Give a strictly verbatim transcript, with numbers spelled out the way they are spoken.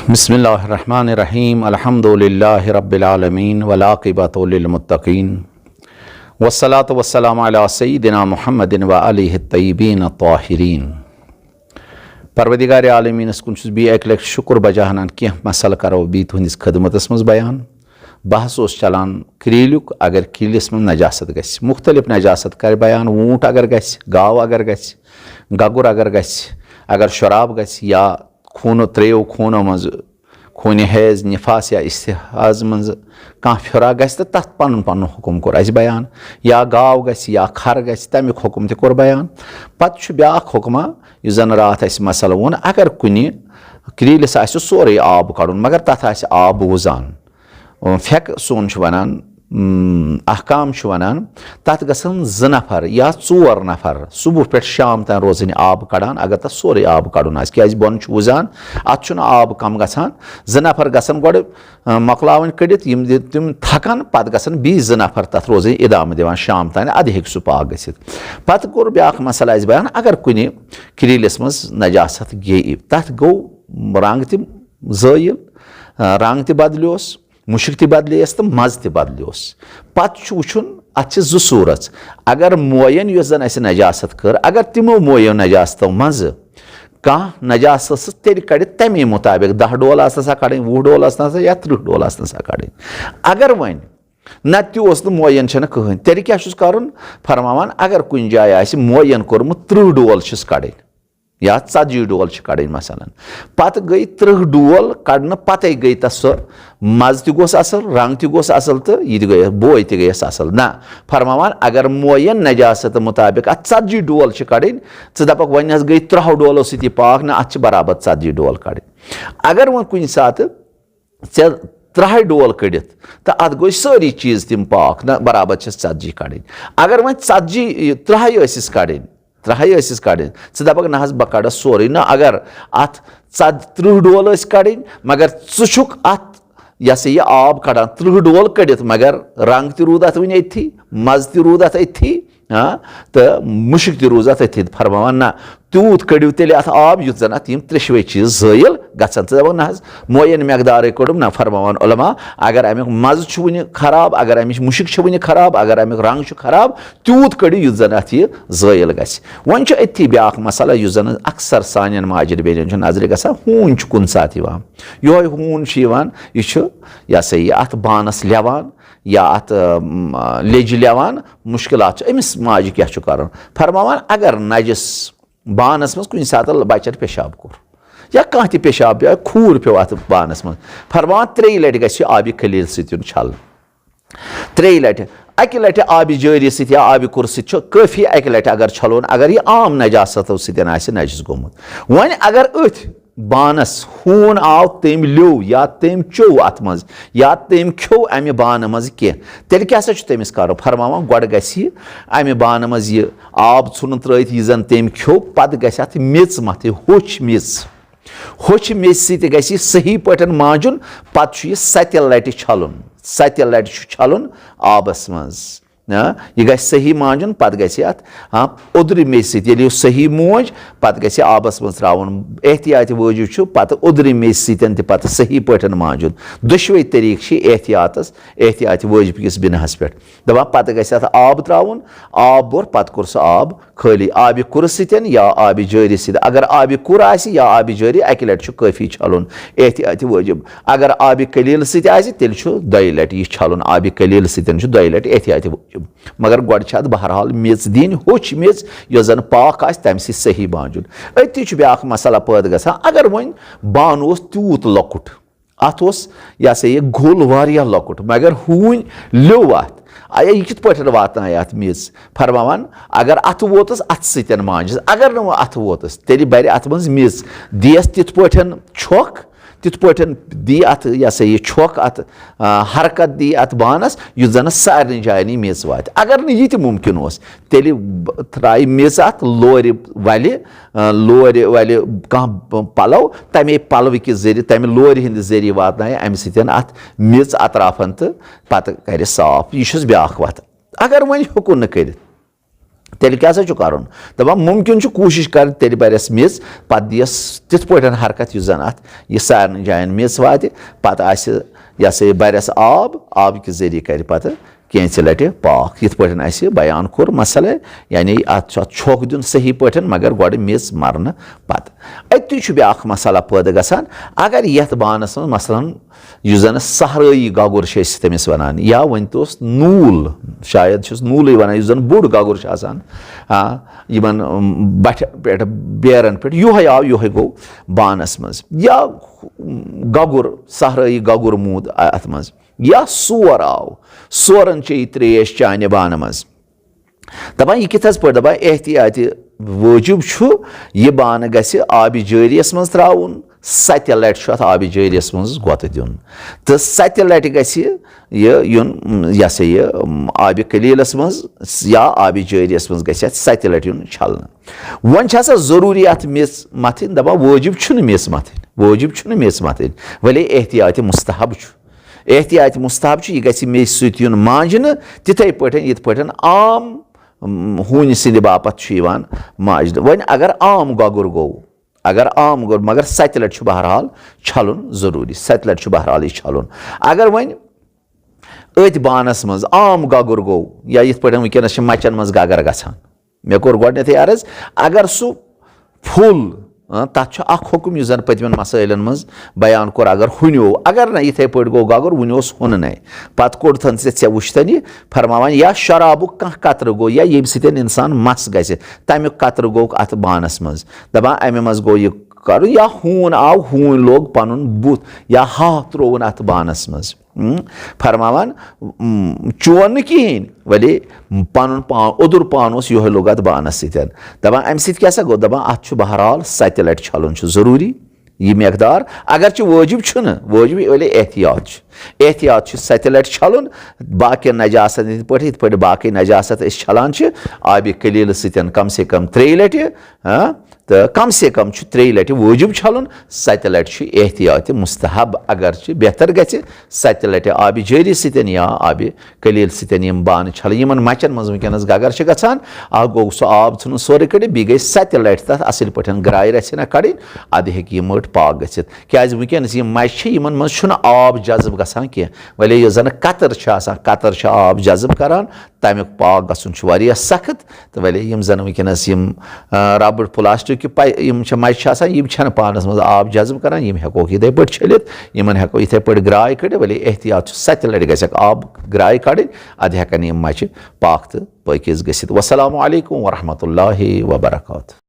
بسم اللہ الرحمن الرحیم۔ الحمد للہ رب العالمین والعاقبۃ للمتقین، والصلاة والسلام علی سیدنا محمد و آلہ الطیبین الطاہرین۔ پروردگار عالمینس کُن چھُس بیٚیہِ اکہِ لٹہِ شُکر بجا انان، کینٛہہ مسلہٕ کرو بیٚیہِ تُہنٛدِس خدمتس منٛز بیان۔ بحث اوس چلان کریٖلیُک، اگر کریٖلِس منٛز نجاست گژھِ، مختلف نجاست کرِ بیان، ووٗنٛٹ اگر گژھِ، گاو اگر گژھِ، گگُر اگر گژھِ، اگر شراب گژھِ یا خوٗنو، ترٛیٚیو خوٗنو منٛز، خوٗنِ حیض، نفاس یا استحاض منٛز کانٛہہ پھِرا گژھِ تہٕ تَتھ پَنُن پَنُن حُکُم کوٚر اَسہِ بیان، یا گاو گژھِ یا کھَر گژھِ، تَمیُک حُکُم تہِ کوٚر بیان۔ پَتہٕ چھُ بیٛاکھ حُکما، یُس زَن راتھ اَسہِ مسلہٕ ووٚن، اگر کُنہِ کریٖلِس آسہِ سورُے آب کَڑُن، مگر تَتھ آسہِ آب وُزان، فقہ سون چھُ وَنان، اۭم، احکام چھُ وَنان، تَتھ گژھن زٕ نفر یا ژور نفر صبح پٮ۪ٹھ شام تام روزٕنۍ آب کڑان، اگر تَتھ سورُے آب کڑُن آسہِ، کیازِ بۄنہٕ چھُ وُزان، اَتھ چھُنہٕ آب کم گژھان۔ زٕ نفر گژھن گۄڈٕ، اۭم، مۄکلاوٕنۍ کٔڑِتھ، یِم دِ-، تِم تھکن، پَتہٕ گژھن بیٚیہِ زٕ نفر تَتھ روزٕنۍ اِدامہٕ دِوان شام تام، اَدٕ ہیٚکہِ سُہ پاک گٔژھِتھ۔ پَتہٕ کوٚر بیٛاکھ مسلہٕ اَسہِ بیان، اگر کُنہِ کریٖلِس منٛز نجاست گیٚیہِ، تَتھ گوٚو رنٛگ تہِ زٲیِل، رنٛگ تہِ بدلیوس، مُشُک تہِ بدلیس تہٕ مزٕ تہِ بدلیوس۔ پتہٕ چھُ وٕچھُن، اتھ چھِ زٕ صوٗرژ۔ اگر موین یۄس زن اسہِ نجاست کٔر، اگر تِمو مویو نجاستو منٛزٕ کانٛہہ نجاست ٲسٕس، تیٚلہِ کڑِ تمے مُطابق، دَہ ڈول آسنسا کڑٕنۍ، وُہ ڈول آسنسا یا ترٕٛہ ڈول آسنسا کڑٕنۍ۔ اگر وۄنۍ نہ تہِ اوس نہٕ موین چھنہٕ کٕہٕنۍ، تیٚلہِ کیٛاہ چھُس کرُن؟ فرماوان، اگر کُنہِ جایہِ آسہِ موین کوٚرمُت، ترٕٛہ ڈول چھِس کڑٕنۍ۔ یا ژتجی ڈول چھِ کڑٕنۍ مثلاً۔ پتہٕ گٔے ترٕٛہ ڈول کڑنہٕ پتے گٔے تس سۄ مزٕ تہِ گوٚس اصل، رنگ تہِ گوٚس اصل تہٕ یہِ تہِ گٔیس، بوے تہِ گٔیس اصل۔ نہ، فرماوان اگر معین نجاست مطابق اتھ ژتجی ڈول چھِ کڑٕنۍ، ژٕ دپکھ وۄنۍ حظ گٔے ترٕٛہو ڈولو سۭتی پاک، نہ، اتھ چھِ برابر ژتجی ڈول کڑٕنۍ۔ اگر وۄنۍ کُنہِ ساتہٕ ژےٚ ترٕٛہے ڈول کٔڑِتھ تہٕ اتھ گوٚو سٲری چیٖز تِم پاک، نہ، برابر چھس ژتجی کڑٕنۍ۔ اگر وۄنۍ ژتجی، یہِ ترٕٛہے ٲسِس کڑٕنۍ، ترٕٛہے ٲسِس کڑٕنۍ، ژٕ دپکھ نہ حظ بہٕ کڑس سورُے۔ نہ، اگر اتھ ژت-، ترٕٛہ ڈول ٲسۍ کڑٕنۍ، مگر ژٕ چھُکھ اتھ، یہِ ہسا یہِ آب کڑان، ترٕٛہ ڈول کٔڑِتھ، مگر رنگ تہِ روٗد اتھ وُنہِ أتھی، مزٕ تہِ روٗد اتھ أتھی، ہاں، تہٕ مُشُک تہِ روٗز اتھ أتھی۔ فرماوان، نہ، تیوٗت کٔڑِو تیٚلہِ اتھ آب، یُتھ زن اتھ یِم ترٛیشوے چیٖز زٲیِل گژھن۔ ژٕ دپکھ نہ حظ، معین مقدارے کوٚڑُم۔ نہ، فرماوان علماء، اگر امیُک مزٕ چھُ وُنہِ خراب، اگر امِچ مُشُک چھِ وُنہِ خراب، اگر امیُک رنگ چھُ خراب، تیوٗت کٔڑِو یُتھ زن اتھ یہِ زٲیِل گژھِ۔ وۄنۍ چھُ أتھی بیٛاکھ مسئلہ، یُس زن اکثر سانٮ۪ن ماجن بیٚنٮ۪ن چھُ نظرِ گژھان، ہوٗن چھُ کُنہِ ساتہٕ یِوان۔ یِہوٚے ہوٗن چھُ یِوان، یہِ چھُ، یہِ ہسا یہِ، اتھ بانس لٮ۪وان یا اتھ، اۭم، لیٚجہِ لٮ۪وان، مُشکلات چھِ۔ أمِس ماجہِ کیٛاہ چھُ کرُن؟ فرماوان، اگر نجس بانس منٛز کُنہِ ساتہٕ بچن پیشاب کوٚر یا کانٛہہ تہِ پیشاب پیوٚو، کھوٗر پیوٚو اتھ بانس منٛز، فرماوان، ترٛیٚیہِ لٹہِ گژھِ یہِ آبِ قلیل سۭتۍ یُن چھلنہٕ۔ ترٛیٚیہِ لٹہِ، اکہِ لٹہِ آبِ جٲری سۭتۍ یا آبِ کُر سۭتۍ چھُ کٲفی، اکہِ لٹہِ اگر چھلون، اگر یہِ عام نجاستو سۭتۍ آسہِ نجس گوٚمُت۔ وۄنۍ اگر أتھۍ بانس ہوٗن آو، تٔمۍ لیوٚو یا تٔمۍ چوٚو اتھ منٛز یا تٔمۍ کھیوٚو امہِ بانہٕ منٛز کینٛہہ، تیٚلہِ کیٛاہ سا چھُ تٔمِس کرُن؟ فرماوان، گۄڈٕ گژھِ یہِ امہِ بانہٕ منٛز یہِ آب ژھُنُن ترٲوِتھ، یہِ زن تٔمۍ کھیوٚو، پتہٕ گژھِ اتھ میٚژ متھٕنۍ، ہوٚچھ میٚژ۔ ہوٚچھ میٚژِ سۭتۍ گژھِ یہِ صحیح پٲٹھۍ مانجُن، پتہٕ چھُ یہِ ستہِ لٹہِ چھلُن، ستہِ لٹہِ چھُ چھلُن آبس منٛز۔ ہاں، یہِ گژھِ صحیح مانجُن، پتہٕ گژھِ اتھ، ہاں، اوٚدرِ میٚژِ سۭتۍ، ییٚلہِ یہِ صحیح مونج، پتہٕ گژھِ آبس منٛز ترٛاوُن۔ احتیاطِ وٲجِب چھُ پتہٕ اوٚدرِ میٚژِ سۭتۍ تہِ پتہٕ صحیح پٲٹھۍ مانجُن۔ دۄشوے طریٖقہٕ چھِ احتیاطس، احتیاطِ وٲجِب کِس بِناہس پٮ۪ٹھ۔ دپان پتہٕ گژھِ اتھ آب ترٛاوُن، آب بوٚر، پتہٕ کوٚر سُہ آب خٲلی آبِ کُرٕ سۭتۍ یا آبِ جٲری سۭتۍ۔ اگر آبِ کُر آسہِ یا آبِ جٲری، اکہِ لٹہِ چھُ کٲفی چھلُن۔ احتیاطِ وٲجِب۔ اگر آبِ قلیل سۭتۍ آسہِ، تیٚلہِ چھُ دۄیہِ لٹہِ یہِ چھلُن۔ آبِ قلیل سۭتۍ چھُ دۄیہِ لٹہِ احتیاطِ وٲجِب۔ مگر گۄڈٕ چھِ اتھ بہرحال میٚژ دِنۍ، ہوٚچھ میٚژ، یۄس زن پاک آسہِ، تمہِ سۭتۍ صحیح مانجُن۔ أتی چھُ بیٛاکھ مسئلہ پٲدٕ گژھان، اگر وۄنۍ بانہٕ اوس تیوٗت لۄکُٹ، اتھ اوس، یہِ ہسا یہِ، گوٚل واریاہ لۄکُٹ، مگر ہوٗنۍ لیوٚو اتھ۔ آیا یہِ کِتھ پٲٹھۍ واتنایہِ اتھ میٚژ؟ فرماوان، اگر اتھٕ ووتُس، اتھٕ سۭتۍ مانجس، اگر نہٕ وۄنۍ اتھٕ ووتُس، تیٚلہِ برِ اتھ منٛز میٚژ، دِیس تِتھ پٲٹھۍ چھۄکھ، تِتھ پٲٹھۍ دی اتھ، یہِ ہسا یہِ، چھۄکھ اتھ، آ، حرکت دی اتھ بانس، یُتھ زن سارنٕے جاین یہِ میٚژ واتہِ۔ اگر نہٕ یہِ تہِ مُمکِن اوس، تیٚلہِ ب-، ترٛایہِ میٚژ اتھ لورِ ولہِ، آ، لورِ ولہِ کانٛہہ پ-، پلو، تمے پلوٕ کہِ ذٔریعہٕ، تمہِ لورِ ہٕنٛدِ ذٔریعہٕ واتنایہِ امہِ سۭتۍ اتھ میٚژ اطرافن تہٕ پتہٕ کرِ صاف۔ یہِ چھُس بیٛاکھ وتھ۔ اگر وۄنۍ ہیوٚکُن نہٕ کٔرِتھ، تیٚلہِ کیٛاہ سا چھُ کَرُن؟ دَپان مُمکِن چھُ کوٗشِش کَرٕنۍ تیٚلہِ بَرٮ۪س میٚژ، پَتہٕ دِیَس تِتھ پٲٹھۍ حرکت یُس زَن اَتھ یہِ سارنٕے جایَن میٚژ واتہِ، پَتہٕ آسہِ یہِ ہسا یہِ بَرٮ۪س آب، آبہٕ کہِ ذٔریعہٕ کَرِ پَتہٕ کینٛژِ لَٹہِ پاک۔ یِتھ پٲٹھۍ اَسہِ بیان کوٚر مسلہٕ، یعنی اَتھ چھُ اَتھ چھۄکھ دیُن صحیح پٲٹھۍ، مگر گۄڈٕ میٚژ مَرنہٕ پَتہٕ۔ أتی چھُ بیٛاکھ مسلہٕ پٲدٕ گژھان، اگر یَتھ بانَس منٛز مثلاً یُس زَن صحرٲیی گگُر چھِ أسۍ تٔمِس وَنان، یا ؤنۍ توس نوٗل، شاید چھِس نوٗلٕے وَنان، یُس زَن بوٚڑ گگُر چھُ آسان، آ، یِمَن، اُم، بَٹھِ پٮ۪ٹھ، بیرَن پٮ۪ٹھ، یِہوٚے آو، یِہوٚے گوٚو بانَس منٛز۔ یا گگُر، صحرٲیی گگُر موٗد اَتھ منٛز۔ یا سور آو، سورَن چیٚیہِ ترٛیش چانہِ بانہٕ منٛز۔ دَپان، یہِ کِتھ حظ پٲٹھۍ؟ دَپان، احتیاطِ وٲجِب چھُ، یہِ بانہٕ گژھِ آبِ جٲریَس منٛز ترٛاوُن، سَتہِ لَٹہِ چھُ اَتھ آبِ جٲریَس منٛز غۄطہٕ دیُن۔ تہٕ سَتہِ لَٹہِ گژھِ یہِ یُن، یہِ ہسا یہِ، آبِ قلیٖلَس منٛز یا آبِ جٲریَس منٛز گژھِ اَتھ سَتہِ لَٹہِ یُن چھَلنہٕ۔ وۄنۍ چھِ آسان ضروٗری اَتھ میٚژ مَتھٕنۍ، دَپان، وٲجِب چھُنہٕ میٚژ مَتھٕنۍ، وٲجِب چھُنہٕ میٚژ مَتھٕنۍ، وَلے احتیاطِ مُستحب چھُ۔ احتیاطِ مُستحب چھُ، یہِ گژھِ میٚژِ سۭتۍ یُن مانجنہٕ، تِتھَے پٲٹھۍ، یِتھ پٲٹھۍ عام، م، ہوٗنۍ سٕنٛدِ باپتھ چھُ یِوان مانجنہٕ۔ وۄنۍ اگر عام گۄگُر گوٚو، اگر عام گۄگُر، مگر سَتہِ لَٹہِ چھُ بہرحال چھَلُن ضروٗری، سَتہِ لَٹہِ چھُ بہرحال یہِ چھَلُن۔ اگر وۄنۍ أتھۍ بانَس منٛز عام گۄگُر گوٚو، یا یِتھ پٲٹھۍ وٕنکیٚنَس چھِ مَچَن منٛز گَگَر گژھان، مےٚ کوٚر گۄڈٕنیتھٕے عرض، اگر سُہ پھوٚل، اۭں، تَتھ چھُ اکھ حُکُم یُس زَن پٔتمٮ۪ن مسٲیلَن منٛز بیان کوٚر، اگر ہُنیو، اگر نہٕ یِتھَے پٲٹھۍ گوٚو گگُر، وُنہِ اوس ہُنہٕ نَے، پَتہٕ کوٚڑتھَن ژےٚ، ژےٚ وٕچھتھَن یہِ فرماوان، یا شرابُک کانٛہہ قطرٕ گوٚو، یا ییٚمہِ سۭتۍ اِنسان مَس گژھِ، تَمیُک قطرٕ گوٚو اَتھ بانَس منٛز، دَپان اَمہِ منٛز گوٚو یہِ کَرُن، یا ہوٗن آو، ہوٗنۍ لوگ پَنُن بُتھ یا ہاتھ ترٛووُن اَتھ بانَس منٛز۔ اۭں، فرماوان، اۭں، چون نہٕ کِہیٖنۍ، وَلے پَنُن پان، اوٚدُر پان اوس یِہوٚے لوٚگ اَتھ بانَس سۭتۍ۔ دَپان، اَمہِ سۭتۍ کیٛاہ سا گوٚو؟ دَپان، اَتھ چھُ بہرحال سَتہِ لَٹہِ چھَلُن چھُ ضروٗری۔ یہِ مٮ۪قدار، اگرچہِ وٲجِب چھُنہٕ، وٲجِب، وَلے احتیاط چھُ۔ احتیاط چھُ سَتہِ لَٹہِ چھَلُن، باقیَن نجاستَن ہِنٛدۍ پٲٹھۍ، یِتھ پٲٹھۍ باقٕے نجاست أسۍ چھَلان چھِ آبِ قلیٖلہٕ سۭتۍ کم سے کم ترٛیٚیہِ لَٹہِ، ہاں، تہٕ کم سے کم چھُ ترٛیٚیہِ لَٹہِ وٲجِب چھَلُن، سَتہِ لَٹہِ چھُ احتیاطِ مُستحب، اگرچہِ بہتر گژھِ سَتہِ لَٹہِ آبِ جٲری سۭتۍ یا آبِ قلیٖل سۭتۍ یِم بانہٕ چھَلٕنۍ۔ یِمَن مَچَن منٛز وٕنکیٚنَس گگَر چھِ گژھان، اَکھ گوٚو سُہ آب ژھٕنُن سورُے کٔڑِتھ، بیٚیہِ گٔے سَتہِ لَٹہِ تَتھ اَصٕل پٲٹھۍ گرٛاے رَژھِ نہ کَڑٕنۍ، اَدٕ ہیٚکہِ یہِ مٔٹ پاک گٔژھِتھ۔ کیٛازِ وٕنکیٚنَس یِم مَچہِ چھِ، یِمَن منٛز چھُنہٕ آب جذب گژھان کینٛہہ، وَلے یُس زَن قطر چھُ آسان، قطر چھُ آب جذب کَران، تَمیُک پاک گژھُن چھُ واریاہ سخت۔ تہٕ وَلے یِم زَن وٕنکیٚنَس یِم، آ، ربڑ پلاسٹک کہِ پَے-، یِم چھِ مَچہِ چھِ آسان، یِم چھَنہٕ پانَس منٛز آب جذب کَران، یِم ہٮ۪کوکھ یِتھَے پٲٹھۍ چھٔلِتھ، یِمَن ہٮ۪کو یِتھَے پٲٹھۍ گرٛاے کٔڑِتھ۔ وَلے احتیاط چھُ، سَتہِ لَٹہِ گژھٮ۪کھ آب گرٛاے کَڑٕنۍ، اَدٕ ہٮ۪کَن یِم مَچہِ پاک تہٕ پٲکیٖز گٔژھِتھ۔ والسلام علیکم ورحمۃ اللہ وبرکاتہ۔